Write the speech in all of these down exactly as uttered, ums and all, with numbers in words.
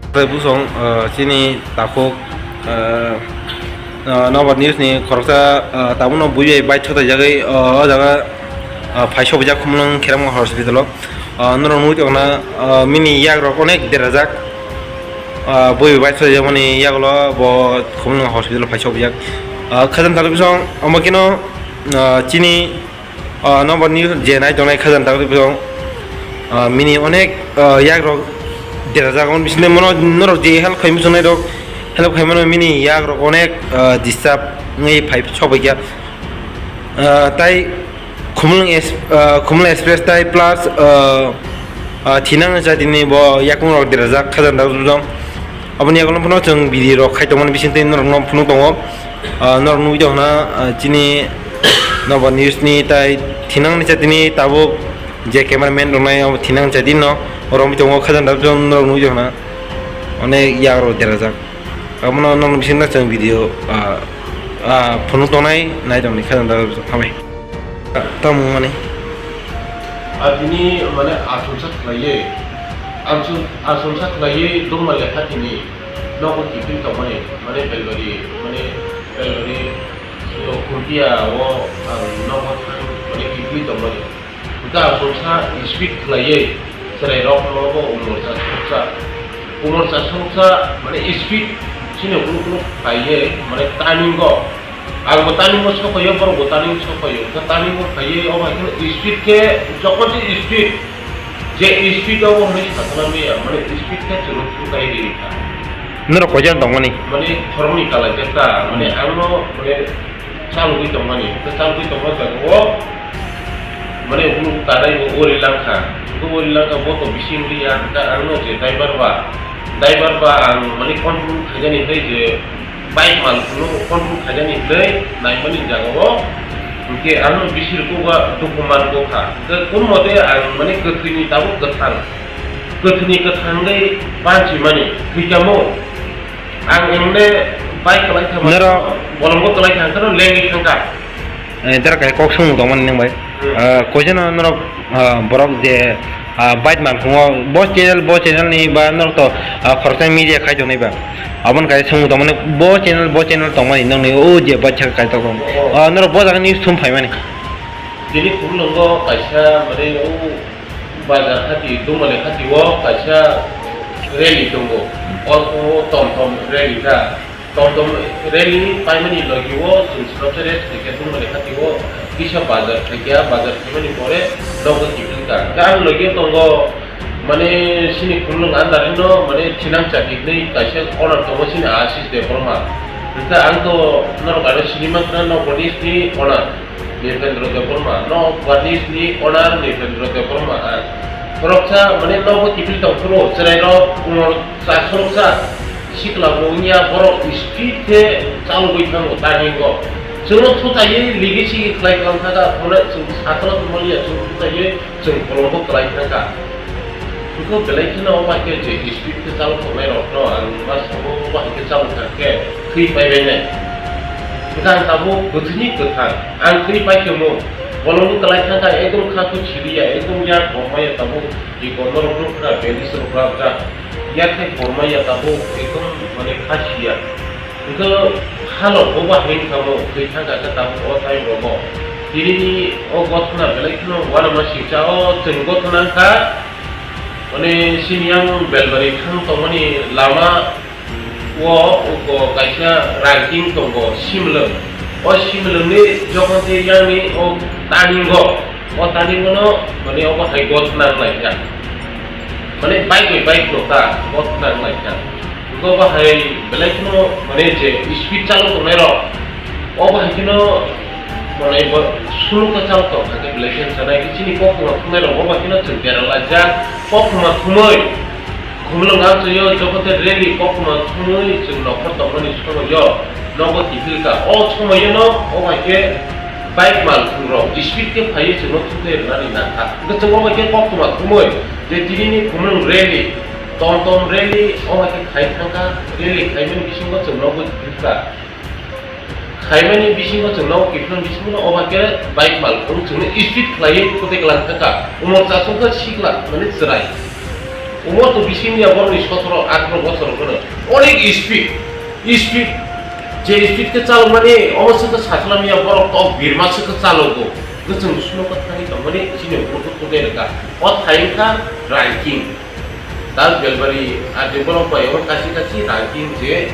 Tei busong, ah, chini takhuk, ah, ah, Nobar News ni khoroksa, ah, tabukno bui bai bike sotaijagwi, ah, o jaga, ah, phai sopijak Khumulwng Kheremgang hospital o. Ah, norok nugwi tongkha na, ah, bini yak rok onek derajak. Ah, bui bai bike sotaijak mani yagulo bo Khumulwng hospital o phai sopijak. Ah, khajam talo busong omo keno, ah, chini Ah, Nobar News je nai tongnai khajam tagwi bwsong, ah, bini onek, ah, yak rok derajak, omo bisingtwi bono norok je help khai muchungnai rok help khai mano, bini yak rok onek, ah, disturb wngwi phai sokphaikha. Ah, tai Khumulwng es-, ah, Khumulwng Express tai plus, ah, ah, thinang jatini bo yakung rok derajak khajam tagwi bwsong. Aboni yagulo phano chwng video rok khai tongmani bisingtwi norokno phunuk tongo. Ah, norok nugwi tongkha na, ah, chini Nobar News ni tai thinang ni chatini tabuk je cameraman rok nai abo thinang chatino oro wngwi tongo khajam tabuk norok nugwi tongkha na onek yak rok derajak. Abono norok bisingtwi chwng video, ah, ah, phunuk tongnai nai tongni khajam tabuk hambai. Tamo mani. A tini mane achomsa khlaiwi, achom-, achomsa khlaiwi dongma lekha tini nogo kiphil tongmani, mane belbari, mane belbari, o khuntia o ang nogo thang mane kiphil tongmani. Hwnkhe achomsa speed khlaiwi chwrairokno bo umor chasuksa, umor chasuksa mane speed chini ukuluk ukuluk khlaiwi mane timing o Ang bo taning bo sokoyo, borok bo taning sokoyo. Khe taning bo khaiwi, obo hai kheno speed khe, jokhon se speed, je speed obo hwnwi sakhlai maya, mane speed khe chwng thung kai ri kha. Norok koijan tongmani? Mane khoroknwi kalai khe ta, mane Hmm. Ang no, mane chalogwi tongmani, khe chalogwi tongma jaga o, mane ukuluk tanai bo ori langkha. Bo ori langkha, bo to bising ri ya, khe ang no je driver ba, driver ba ang mane control khaijani hwnwi je, Bike mal phunuk control khaijani hwnwi naimani jagao, hwnkhe ano bisirgo ba document bo kha. Hwnkhe kun mote ang mane kwthwini tabuk kwthang, kwthwini kwthangwi banchimani thwikamo. Ang emne bike kwlai thangma, Norok bolongbo kwlai thangkhano lengwi thangkha. Eh, dara khe kok sung tongmani nang bai. Hmm. Ah, koichano norok, ah, borok je, ah, bike man phungo, bo channel, bo channel ni ba norok to, ah, khoroksa media khai tongnai ba. Aboni kai sung tongmani bo channel, bo channel tongmani nang ni o je bike khai tong. Oh. Ah, norok bo jaga news thum phaimani. Tini Khumulwngo kaisa mane o Bazar hati, Dumale hati o kaisa rally tongo. O, o tom tom rally kha. Tom tom rally paimani logi o chwng sroksa rest khaikhe Dumale hati o kisa bazar khaikha, bazar khaimani pore nogo kiphil kha. Khe ang logi o tongo, mane, sini Khumulwng andar no, mane, thinang chati hinwi kaisa owner tongo, sini Ashish Debbarma. Hwnkhe ang to norok aro sini mankha, no police ni owner. Nirpendra Debbarma, no Barnis ni owner Nirpendra Debbarma, ah, khoroksa, mane, nogo kiphil tong phuru, chwrairok, umor chasroksa, sikla bo wngya, borok speed khe chalogwi thango, turning o. Chwngno thutaiwi ligi sigi khlai klang thangkha, hwnwi chwng sakno tongmaliya, chwng thutaiwi chwng bolongbo kwlai thangkha. Hwnkhe belai kheno o bai khe je speed khe chalok tongnai rokno ang ma sabo o bai khe chalok thang khe thwi pai bai nai. Hwnkhe ang tabuk kwthwini kwthang ang thwi pai khe mung bolongno kwlai thang kha ekdom kha khe siliya ekdom yak bo maya tabuk iko norok nukha belai se rok rajak yak khe bo maya tabuk ekdom mane kha siya. Hwnkhe halo boba hwnwi thangkha, thwi thangkha khe tabuk o time rogo. Tinini o gothona belai kheno uanama singcha, o chwng gothona wngkha, mane, sini yang Belbari thang tongmani lama o, o kaisa ranking tongo, Simlwng. O Simlwngni jokhon se yangni o turning o, o turning o no, mane, obo hai gothona wnglaikha. Mane bike bai bike no ta, bo khna wnglaikha. Bo bahai belai kheno mane je speed chalok tongnai rok, o bahai kheno mane bo suluk khe chalok tong kha khe belai kheno chanai khe chini koktwma thumnai rok bo bahai kheno chwng beralaijak. Koktwma thumwi Khumulwng amchoi o jokote rally koktwma thumwi chwng nokhor tongmani somoio nogo kiphil kha. O somoio no o bahai khe Bike malkhung rok speed khe phaiwi chwngno thutai rwnani nangkha. Hwnkhe chwng omo khe koktwma thumwi je tinini Khumulwng rally, tom tom rally omo khe khai thangkha, rally khaimani bisingo chwngno bo kiphilkha. Khaimani bisingo chwngno kiphilmani bisingo omo khe bike malkhung chwngno speed khlaiwi thutai kwlang thangkha. Umor chasong khe sikla mane chwrai. Umor to bising ya borok ni sotoro atharo bochor hwnkhe onek speed, speed, je speed khe chalokmani omo se khe sachlamya borok tok birma se khe chalogo. Hwnkhe chwng suno khe thangwi tongmani chini ukur khe tubui rwkha. O thai wngkha ranking. Tal belbari a develop bai o kasi kasi ranking je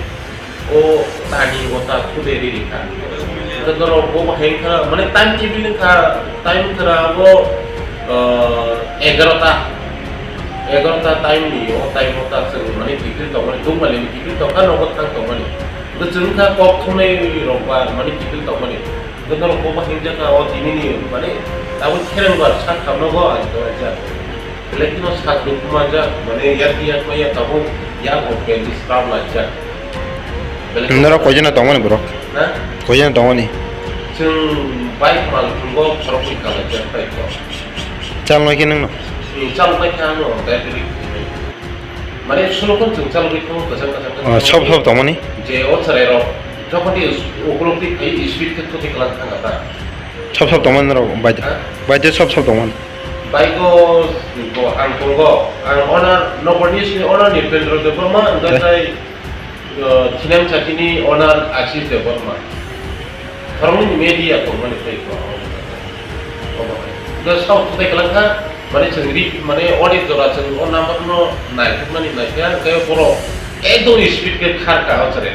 o tani o ta khude ri ri kha. Hwnkhe norok bo bahai wngkha, mane time table wngkha, time wngkha abo, ah, egarota, egarota time ni, o time o ta chwng mane kiphil tongmani, Dungmali ni kiphil tongkha, nogo thang tongmani. Hwnkhe chwng wngkha kok thumnai rok ba mane kiphil tongmani. Hwnkhe norok bo bahai wngjakha o tini ni mane abo khereng bar sak khamnogo ang tonglaijak. Belai kheno sak rwkma jak, mane yak yak maya tabuk yak o bandage rab laijak. Belai kheno norok koijana tongmani borok? Ha? Koijana tongmani? Chwng bike mal thwngbo khoroknwi kalaijak tai kok. Chalnoi khe nwngno? Hmm, chalnoi khe ano diabetic. Mane suno khon chwng chalnoi khe kwchang kwchang khe. Oh, sob sob tongmani? Je o chwrai rok jokhon tei ukulok tei phai speed khe thwtwi kwlang thang kha ta. Sob sob tongmani norok bike? Ha? Bike sob sob tongmani? Bike o, bo ang tongo. Ang owner, Nokbar ni sini owner ni Pendra Debbarma, hwnkhe Eh. Tai, eh, Thinang Chati ni owner Ashish Debbarma. Khoroknwi ni media tongmani tei ko. Obo hai. Hwnkhe south tei kwlangkha, mane chwng ri, mane audit jora chwng o number no naithokmani naikha, hwnkhe borok ekdom speed khe kharkha o chwrai.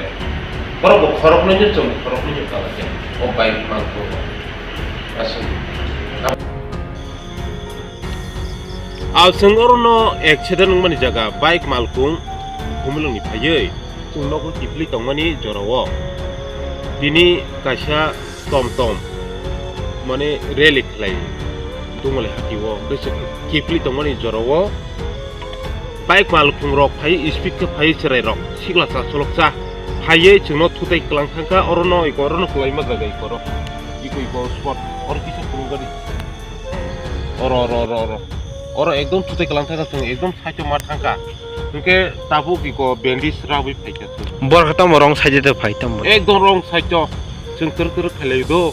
Borok bo khoroknwi ni chwng khoroknwi ni kala khe. O bike mang tongo. Aswk. Aswk orono accident wngmani jaga bike malkung Khumulwngni phaiwi chwng nogo kiphilwi tongmani jorao. Tini kaisa tom tom mane rally khlai Dungmali hatio bwswk kiphilwi tongmani jorao. Bike malkhung rok phai speed khe phai chwrai rok sikla cha cholok cha phaiwi chwngno thutai kwlang thangkha orono iko orono kwlaima jaga iko oro iko iko spot oro kisa phunukgani oro oro oro oro oro ekdom thutai kwlang thangkha chwng ekdom side o ma thangkha hwnkhe tabuk iko bandage rabwi phaikha chwng. Borok tamo wrong side o phai tamo. Ekdom wrong side o chwng twrwk twrwk khailai do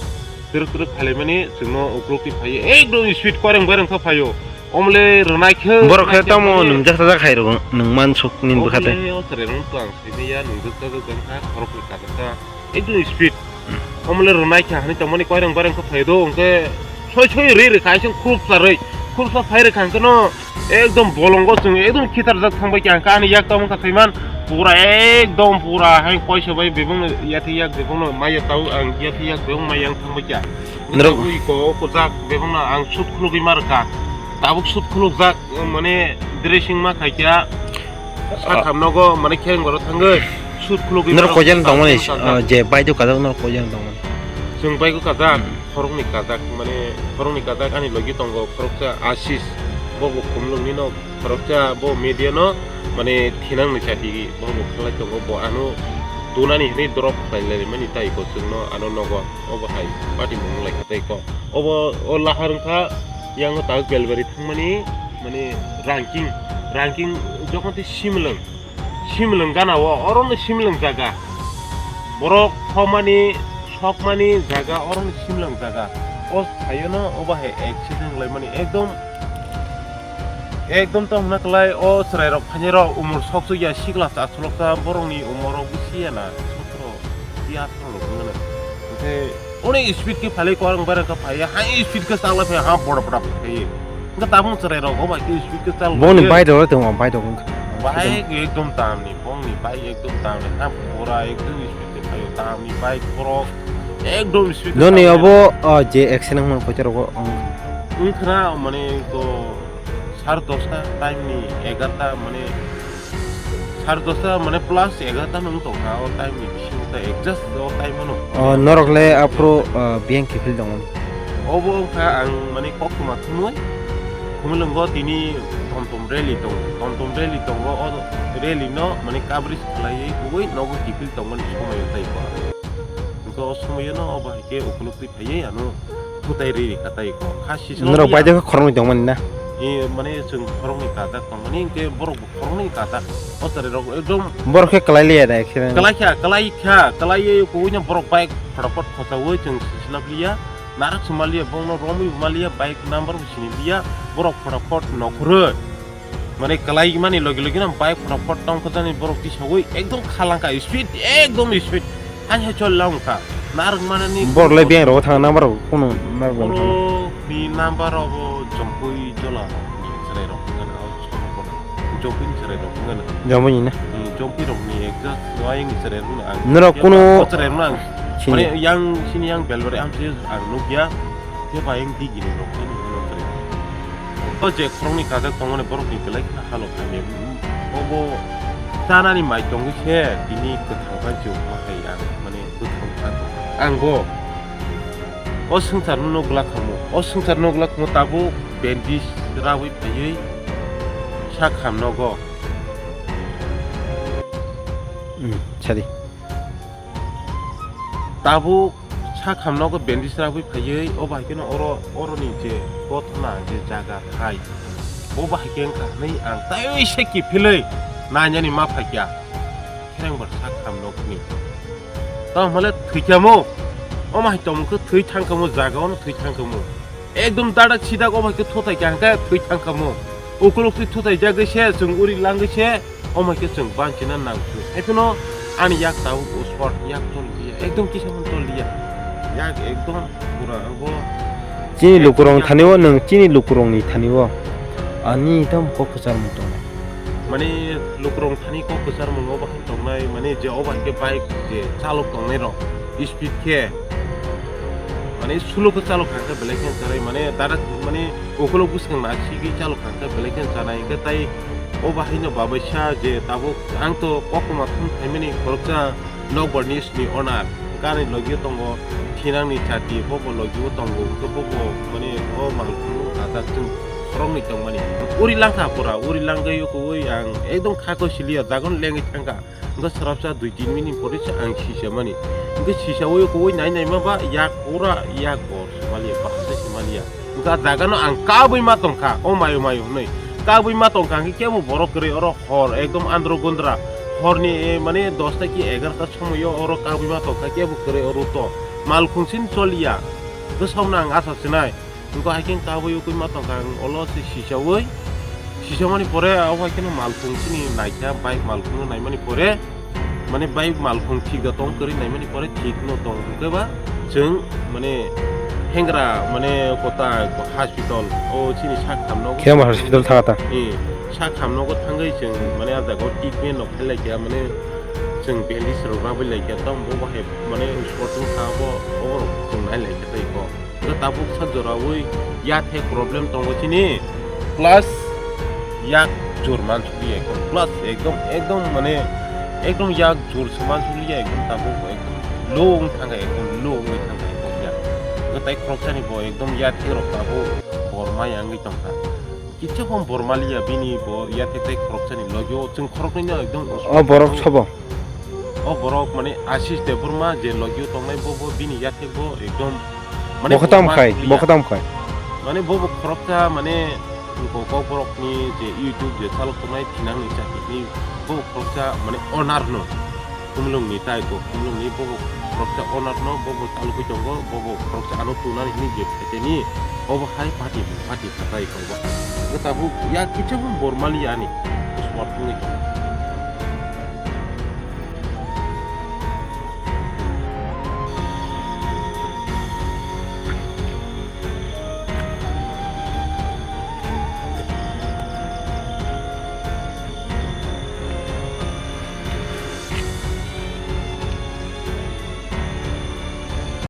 twrwk twrwk khailaimani chwngno uklukti phaiwi ekdom speed koireng boireng khe phaio. Omle rwnai khe borok khe tamo nwngjak sajak hai rw nwng mansuk nini bwkha tei. Omle o chwrai rwng twlang sini ya nwngjak sajak jang kha khoroknwi kajak kha ekdom speed. Omle rwnai khe hani tongmani koireng boireng khe phai do hwnkhe soi soi rwi rwkha aising khurupsa rwi khurupsa phai rwkha hwnkhe no ekdom bolongo chwng ekdom khitarjak thangbai kha hwnkhe ani yak tamo kha thaiman pura ekdom pura hai koisa bai bebongno yathai yak bebongno maya tao ang yathai yak bebong maya ang thangbai kha. Norok ui ko kujak bebongno ang shoot khulugwi ma rwkha. Tabuk shoot khulukjak, mane dressing ma khaikha. Satham nogo, mane khereng goro thangwi shoot khulugwi ma rwkha. Norok koijan tongmani, ah, je bike o kajak norok koijan tongmani? Chwng bike o kajak, hmm, khoroknwi kajak, mane khoroknwi kajak ani logi tongo khoroksa Ashish, bo bo Khumulwngni no. Khoroksa bo media no mane thinang ni chati bo bo khlai tongo bo ano dunani hwnwi drop khlai lai mani tai ko chwngno ano nogo obo hai party mung lai kha tai ko obo o lahar wngkha yang o tak belbari thangmani mane ranking ranking jokhon tei simlwng simlwng gana o oro no simlwng jaga borok thomani sokmani jaga oro no simlwng jaga o thaio no obo hai accident lai mani ekdom Ekdom tong hwnna kwlai o chwrairok phainairok umor sokchuk ya sikla chasuksa borokni umorrok bisi ya na sotro ya atharo rok wngmano. Hwnkhe onek speed khe phalwi kwrwng bairang khe phaiya hai speed khe chakla phaiya ha boda boda phaiya. Hwnkhe tabuk chwrairok o bai khe speed khe chal. Boni bike rok tongo bike rok wngkha. Bike ekdom tamni bongni bike ekdom tamni ha pura ekdom speed khe phaio tamni bike borok ekdom speed khe. Noni obo je accident wngmani koitaro wngkha. Wngkhna mane to sar dosta time ni egarta mane sar dosta mane plus egarta no wng tongkha o time ni bisingo ta adjust o time ano. O norok le aphuru biyang kiphil tongo. Obo wngkha ang mane koktwma thumwi Khumulwngo tini tom tom rally tongo tom tom rally tongo o rally no mane coverage khlaiwi kubui nogo kiphil tongmani somoi o tei kha. Hwnkhe o somoio no obo hai khe ukuluk twi phaiwi ano. Kwtai ri ri kha tai ko. Kha sisino norok bai de khoroknwi tongmani na? E, mane chwng khoroknwi kajak tongmani, hwnkhe borok bo khoroknwi kajak. O chwrai rok ekdom. Borok khe kwlai liya da accident? Kwlai kha, kwlai kha, kwlai ye kubuino borok bike photopot khochaui chwng sisina liya. Narak sima liya, bongno romwi ma liya, bike number bo sini liya, borok photopot nokhorwi. Mane kwlai mani logi logi no bike phora phot tong kha jani borok tisogwi ekdom khalangkha speed ekdom speed. Hai hai chol lang kha. Narwk manani borok lai beng rok thang number rok kuno number rok thang. Borok ni number obo jompui jola ni chwrai rok wngkha na, o chwrai rok wngkha na. Jompui ni na? Hmm, jompui rok ni exact wayang ni chwrai rok wngkha na ang. Norok kuno chwrai rok wngkha na ang. Sini. Mane yang sini yang belbari amsi ang nukya. Khe bayang digini rok ni nukya. O je khoroknwi kajak tongmani borokni belai kheno halok hamya. Obo chanani mai tongwi se tini kwthang bai chuk ma hai ang, mane bwthang kha. Ang bo o swngcharno nukla khamu, o swngcharno nukla khamu tabuk bandage rawi phaiwi sak ham nogo. Hmm, sadi. Tabuk sak ham nogo bandage rawi phaiwi, o bai kheno oro, oroni je gothona je jaga hai, bo bai khe wngkha hwnwi ang taiwi se kiphilwi nainani ma phaikha. Khereng bar sak ham nokni. Tamo hwnle thwikha mo, o mai tongmung khe thwi thangkha mo, jaga ono thwi thangkha mo. Ekdom dadak sidak o hai khe thutai kha hwnkhe thwi thang kha mo. Ukuluk twi thutai jagwi se chwng uri langwi se o hai khe chwng banchina nang thung. Hai phano ani yak tabuk o short yak chol liya. Ekdom kisa phano chol liya. Yak ekdom pura bo. Chini lukurok thani o nwng chini lukurokni thani o ani tamo kok kwchar mung tongo. Mane lukurok thani kok kwchar mung o bahai tongnai, mane je o bahai khe bike je chalok tongnai rok speed khe. Mane slow khe chalok kha khe belai khe chanai, mane dadak mane ukulok bwskang na sigwi chalok kha khe belai khe chanai. Hwnkhe tai o bahai no babaisa je tabuk ang to kokma thum phaimani khoroksa nokbar ni sni owner gari logio tongo, thinang ni chati bobo logio tongo, hwnkhe bobo mane o malkhung kha ta chwng khoroknwi tongmani. Uri langkha pura, uri langwi ukui ang ekdom kha ko siliya, dagon lengwi thangkha. Hwnkhe swrapsa dui tin minute pore se ang sisamani. Hwnkhe sisaui ukui nai naima ba yak pura yak bor simaliya, bahai se simaliya. Hwnkhe ah jaga no ang kabui ma tongkha, o mayo mayo hwnwi. Kabui ma tongkha hwnkhe kebo borok kwrwi oro hor ekdom andro gondra. Horni, eh, mane dosta ki egarota somoyo oro kabui ma tongkha kebo kwrwi oro to. Malkhung sin choliya. Bwsakno ang asa sinai. Hwnkhe hai khe kabui ukui ma tongkha ang olo se sisaui. Sisamani pore o hai kheno malkhung chini naikha, bike malkhung naimani pore, mane bike malkhung thik da tong kwrwi naimani pore thik no tong hwnkhe ba chwng mane hengra mane kota hospital o chini sak hamno. Khema hospital thangata. Eh, sak hamno go thangwi chwng mane ah jaga o treatment no khlai kha mane chwng bandage rok rabwi lai kha tamo bo hai mane sporting kha bo obo rok chwng nai lai kha tei ko. Hwnkhe tabuk sa joraui yathek problem tongo chini, plus yak jur mansukliya ekdom, plus ekdom, ekdom mane ekdom yak jur se mansukliya ekdom tabuk ekdom low wng thangkha, ekdom low wngwi thangkha ekdom yak. Hwnkhe tai khoroksani bo ekdom yathek rok tabuk bor maya wngwi tongkha. Kicha hom bor maliya bini bo yathek tai khoroksani logio chwng khoroknwi no ekdom. O borok sobo? O borok mane Ashish Debbarma je logio tongnai bo, bo bini yathek bo ekdom mane bo khwtam khai, bo khwtam khai. Mane bo, bo khoroksa mane kok, kok borok ni je YouTube je chalok tongnai thinang ni chati ni bo khoroksa mane owner no. Khumlung ni tai bo, khumlung ni bo, bo khoroksa owner no bo, bo chalogwi tongo, bo, bo khoroksa ano tunani hini je phaiteni obo hai party, party khatai tongo. Bo tabuk ya kicha bo bor maliya ani sport wngwi tongo.